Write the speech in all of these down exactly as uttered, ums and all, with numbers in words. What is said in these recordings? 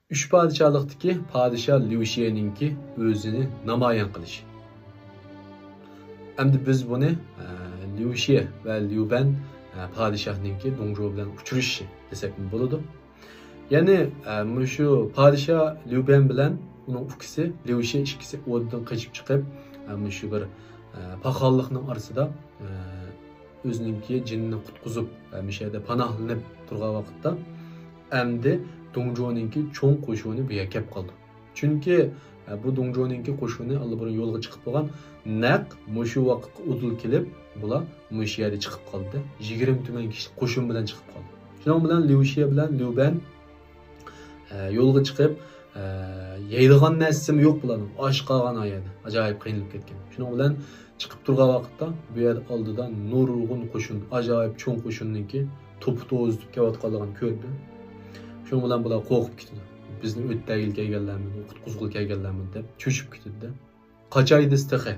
ئۈچ پادىشاھلىقتىكى پادىشاھ ليۇشيەنىڭكى ئۆزىنى نامايان قىلىشى. ئەمدى بىز بۇنى، ئە، ليۇشيە ۋە ليۇبەن، ئە، پادىشاھنىڭكى دۇڭجۇ بىلەن ئۇچرىشىشى دېسەكمۇ بولىدۇ. يەنى، ئە، مۇشۇ پادىشاھ ليۇبەن بىلەن ئۇنىڭ ئۇكىسى ليۇشيە ئىككىسى ئوردىدىن قېچىپ چىقىپ، ئە، مۇشۇ بىر، ئە، پاخاللىقنىڭ ئارىسىدا، ئە، ئۆزىنىڭكى جېنىنى قۇتقۇزۇپ، ئە، مۇشۇ يەردە پاناھلىنىپ تۇرغان ۋاقىتتا، ئەمدى دۇڭجۇنىڭكى چوڭ قوشۇنى بۇ يەرگە كەپ قالىدۇ. چۈنكى، ئە، بۇ دۇڭجۇنىڭكى قوشۇنى ئاللىبۇرۇن يولغا چىقىپ بولغان، نەق مۇشۇ ۋاقىتقا ئۇدۇل كېلىپ، بۇلار مۇشۇ يەردە چىقىپ قالدى. يىگىرمە تۆت مىڭ كىشىلىك قوشۇن بىلەن چىقىپ قالدى. شۇنىڭ بىلەن ليۇشيە بىلەن ليۇبەن، ئە، يولغا چىقىپ، ئە، يەيدىغان نەرسىسىمۇ يوق بۇلارنىڭ. ئاچ قالغان ئۇ يەردە. ئاجايىپ قىينىلىپ كەتكەن. شۇنىڭ بىلەن چىقىپ تۇرغان ۋاقىتتا بۇ يەردە ئالدىدا نۇرغۇن قوشۇن، ئاجايىپ چوڭ قوشۇننىڭكى توپا توزۇتۇپ كېلىۋاتقانلىقىنى كۆردى. شۇنىڭ بىلەن بۇلار قورقۇپ كېتىدۇ. بىزنى ئۆتتەگىلى كەلگەنلەرمىدى، قۇتقۇزغىلى كەلگەنلەرمىدى دەپ چۆچۈپ كېتىدۇ. قاچاي دېسە تېخى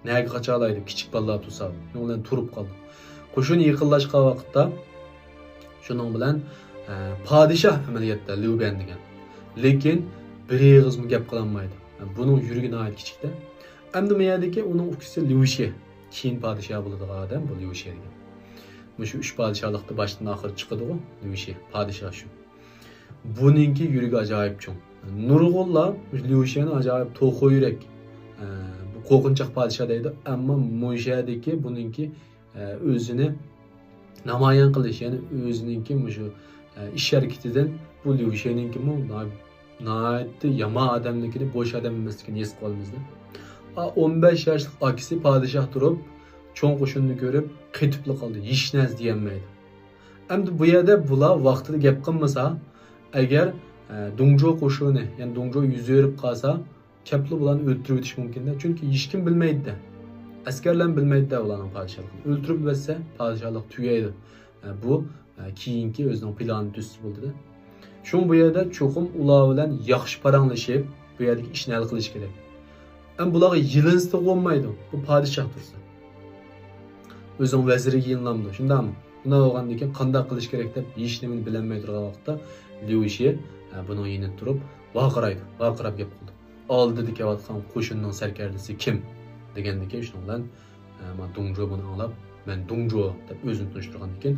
نەگە قاچالايدۇ، كىچىك بالىلار تۇرسا. شۇنىڭ بىلەن تۇرۇپ قالدى. قوشۇن يېقىنلاشقان ۋاقىتتا شۇنىڭ بىلەن، ئە، پادىشاھ ئەمەلىيەتتە ليۇبەن دېگەن. لېكىن بىر ئېغىزمۇ گەپ قىلالمايدۇ. بۇنىڭ يۈرىكى ناھايىتى كىچىكتە. ئەمدى بۇ يەردىكى ئۇنىڭ ئۇكىسى ليۇشيە. كېيىن پادىشاھ بولىدىغان ئادەم بۇ ليۇشيە دېگەن. مۇشۇ ئۈچ پادىشاھلىقتا باشتىن ئاخىر چىقىدىغۇ ليۇشيە، پادىشاھ شۇ. بۇنىڭكى يۈرىكى ئاجايىپ چوڭ. نۇرغۇنلار مۇشۇ ليۇشيەنى ئاجايىپ توخۇ يۈرەك، ئە، بۇ قورقۇنچاق پادىشاھ دەيدۇ. ئەمما مۇشۇ يەردىكى بۇنىڭكى، ئە، ئۆزىنى نامايان قىلىش، يەنى ئۆزىنىڭكى مۇشۇ، ئە، ئىش ھەرىكىتىدىن بۇ ليۇشيەنىڭكىمۇ ناھايىتى يامان ئادەملىكىنى، بوش ئادەم ئەمەسلىكىنى ھېس قىلىۋالىمىز-دە. ئا، ئون بەش ياشلىق ئاكىسى پادىشاھ تۇرۇپ، چوڭ قوشۇننى كۆرۈپ، قېتىپلا قالدى. ھېچ نەرسە دېيەلمەيدۇ. ئەمدى بۇ يەردە بۇلار ۋاقتىدا گەپ قىلمىسا، ئەگەر، ئە، دۇڭجۇ قوشۇنى، يەنى دۇڭجۇ يۈز بېرىپ قالسا، كەپلا بۇلارنى ئۆلتۈرۈۋېتىش مۇمكىن-دە. چۈنكى ھېچكىم بىلمەيدۇ-دە. ئەسكەرلەرمۇ بىلمەيدۇ-دە بۇلارنىڭ پادىشاھلىقىنى. ئۆلتۈرۈپ يۈبەرسە، پادىشاھلىق تۈگەيدۇ. ئە، بۇ، ئە، كېيىنكى ئۆزىنىڭ پىلانىنى تۈزسە بولىدۇ-دە. شۇڭا بۇ يەردە چوقۇم ئۇلار بىلەن ياخشى پاراڭلىشىپ، بۇ يەردىكى ئىشنى ھەل قىلىش كېرەك. ئەمما بۇلارغا يېلىنسا بولمايدۇ. بۇ پادىشاھ تۇرسا. ئۆزىنىڭ ۋەزىرىگە يېلىنامدۇ، شۇنداقمۇ؟ ئۇنداق بولغاندىن كېيىن قانداق قىلىش كېرەك دەپ ھېچنېمىنى بىلەلمەي تۇرغان ۋاقىتتا ليۇشيە، ئە، بۇنىڭ يېنىدا تۇرۇپ ۋارقىرايدۇ، ۋارقىراپ گەپ قىلىدۇ. ئالدىدا كېلىۋاتقان قوشۇننىڭ سەركەردىسى كىم؟ دېگەندىن كېيىن شۇنىڭ بىلەن، ئە، مانا دۇڭجۇ بۇنى ئاڭلاپ، مەن دۇڭجۇ دەپ ئۆزىنى تونۇشتۇرغاندىن كېيىن،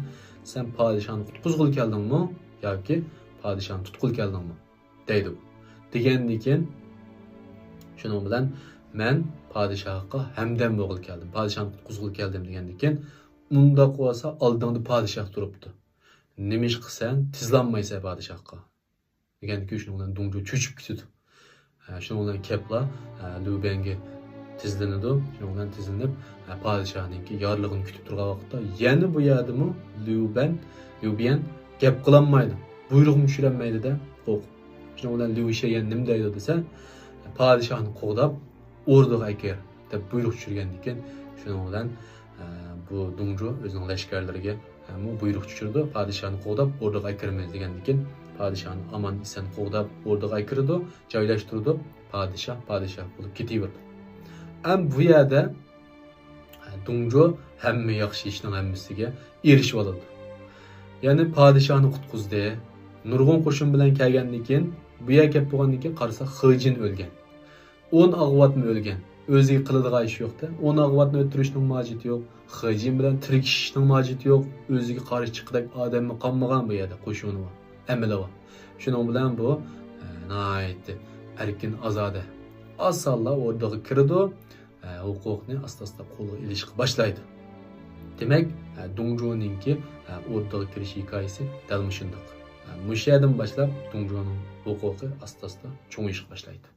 سەن پادىشاھنى قۇتقۇزغىلى كەلدىڭمۇ ياكى پادىشاھنى تۇتقىلى كەلدىڭمۇ؟ دەيدۇ. دېگەندىن كېيىن، شۇنىڭ بىلەن مەن پادىشاھقا ھەمدەم بولغىلى كەلدىم، پادىشاھنى قۇتقۇزغىلى كەلدىم دېگەندىن كېيىن، ئۇنداق بولسا ئالدىڭدا پادىشاھ تۇرۇپتۇ. نېمىشقا سەن تىزلانمايسەن پادىشاھقا؟ دېگەندىن كېيىن شۇنىڭ بىلەن دۇڭجۇ چۆچۈپ كېتىدۇ. ھە، شۇنىڭ بىلەن كەپلا، ھە، ليۇبەنگە تىزلىنىدۇ. شۇنىڭ بىلەن تىزلىنىپ، ھە، پادىشاھنىڭكى يارلىقىنى كۈتۈپ تۇرغان ۋاقىتتا يەنە بۇ يەردىمۇ ليۇبەن، ليۇبيەن گەپ قىلالمايدۇ. بۇيرۇقمۇ چۈشۈرەلمەيدۇ-دە، قورقۇپ. شۇنىڭ بىلەن ليۇشيە يەنە نېمە دەيدۇ دېسە، پادىشاھنى قوغداپ، ئوردىغا ئەكىر دەپ بۇيرۇق چۈشۈرگەندىكىن، شۇنىڭ بىلەن، ئە، بۇ دۇڭجۇ ئۆزىنىڭ لەشكەرلىرىگە، ئە، بۇ بۇيرۇق چۈشۈرىدۇ، پادىشاھنى قوغداپ ئوردىغا ئەكىرىمىز دېگەندىكىن، پادىشاھنى ئامان ئېسەن قوغداپ ئوردىغا ئەكىرىدۇ، جايلاشتۇرىدۇ، پادىشاھ پادىشاھ بولۇپ كېتىۋېرىدۇ. ئەم بۇ يەردە دۇڭجۇ ھەممە ياخشى ئىشنىڭ ھەممىسىگە ئېرىشىۋالىدۇ. يەنى پادىشاھنى قۇتقۇزدى. نۇرغۇن قوشۇن بىلەن كەلگەندىن كېيىن، بۇ يەرگە كەپ بولغاندىن كېيىن قارىسا، خېجىن ئۆلگەن. ئون ئاغۋاتمۇ ئۆلگەن. ئۆزىگە قىلىدىغان ئىش يوق-تە. ئون ئاغۋاتنى ئۆلتۈرۈشنىڭمۇ ھاجىتى يوق. خېجىن بىلەن تىركىشىشنىڭمۇ ھاجىتى يوق. ئۆزىگە قارشى چىققۇدەك ئادەممۇ قالمىغان بۇ يەردە، قوشۇنى بار، ئەمىلى بار. شۇنىڭ بىلەن بۇ، ئە، ناھايىتى ئەركىن ئازادە، ئاسانلا ئوردىغا كىرىدۇ. ئە، ھوقۇقنى ئاستا-ئاستا قولغا ئېلىشقا باشلايدۇ. دېمەك، ئە، دۇڭجۇنىڭكى، ئە، ئوردىغا كىرىش ھېكايىسى دەل مۇشۇنداق. ئە، مۇشۇ يەردىن باشلاپ دۇڭجۇنىڭ ھوقۇقى ئاستا-ئاستا چوڭىيىشقا باشلايدۇ.